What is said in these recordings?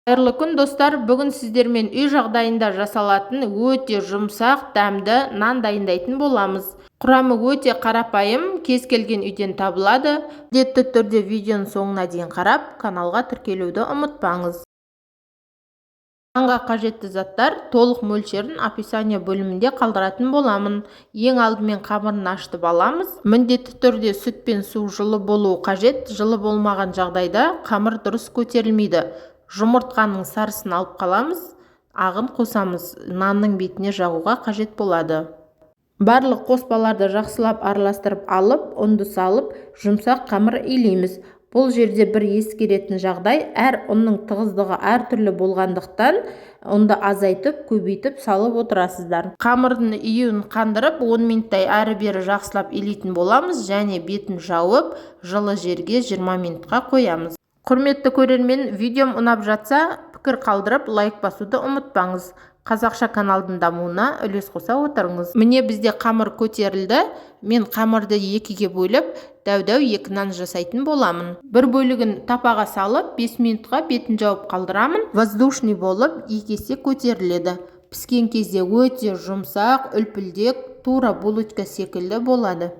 Қайырлы күн, достар! Бүгін сіздермен үй жағдайында жасалатын өте жұмсақ, дәмді нан дайындайтын боламыз. Құрамы өте қарапайым, кез келген үйден табылады. Міндетті түрде видеоның соңына дейін қарап, каналға тіркелуді ұмытпаңыз. Нанға қажетті заттар толық мөлшерін описание бөлімінде қалдыратын боламын. Ең алдымен қамырын ашытып аламыз. Міндетті түрде сүт пен су жылы болуы қажет. Жылы болмаған жағдайда қамыр дұрыс көтерілмейді. Жұмыртқаның сарысын алып қаламыз, ағын қосамыз. Нанның бетіне жағуға қажет болады. Барлық қоспаларды жақсылап араластырып алып, ұнды салып, жұмсақ қамыр илейміз. Бұл жерде бір ескеретін жағдай: әр ұнның тығыздығы әртүрлі болғандықтан, ұнды азайтып, көбейтіп салып отырасыздар. Қамырдың июін қандырып, 10 минуттай әрі-бері жақсылап илейтін боламыз және бетін жауып, жылы жерге 20 минутқа қоямыз. Құрметті көрермен, видеом ұнап жатса, пікір қалдырып, лайк басуды ұмытпаңыз. Қазақша каналдың дамуына үлес қоса отырыңыз. Міне, бізде қамыр көтерілді. Мен қамырды екіге бөліп, дәу-дәу екі нан жасайтын боламын. Бір бөлігін тапаға салып, 5 минутқа бетін жауып қалдырамын. Воздушный болып екі есе көтеріледі. Піскен кезде өте жұмсақ, үлпілдек, тура булочка секілді болады.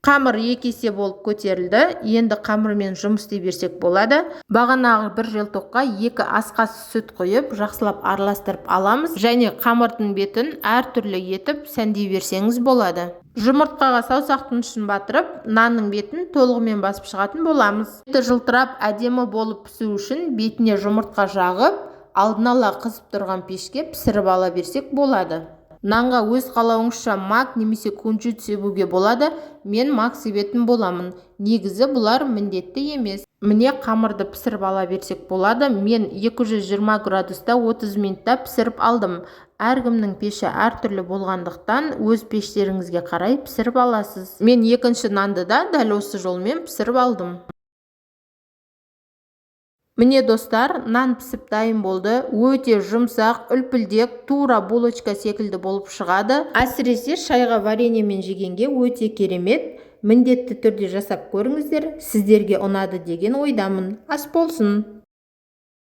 Қамыр екі есе болып көтерілді. Енді қамырмен жұмыс істей берсек болады. Бағанағы бір желтокқа 2 ас қасық сүт құйып, жақсылап араластырып аламыз және қамырдың бетін әртүрлі етіп сәндей берсеңіз болады. Жұмыртқаға саусақтың ұшын батырып, нанның бетін толығымен басып шығатын боламыз. Беті жылтырап, әдемі болып пісу үшін бетіне жұмыртқа жағып, алдын ала қызып тұрған пешке пісіріп ала берсек болады. Нанға өз қалауыңызша мак немесе кунжут себуге болады. Мен мак себетін боламын. Негізі бұлар міндетті емес. Міне, қамырды пісіріп ала берсек болады. Мен 220 градуста 30 минутта пісіріп алдым. Әркімнің пеші әртүрлі болғандықтан, өз пештеріңізге қарай пісіріп аласыз. Мен екінші нанды да дәл осы жолмен пісіріп алдым. Міне, достар, нан пісіп дайын болды. Өте жұмсақ, үлпілдек, тура булочка секілді болып шығады. Әсіресе шайға вареньемен жегенге өте керемет. Міндетті түрде жасап көріңіздер. Сіздерге ұнады деген ойдамын. Ас болсын!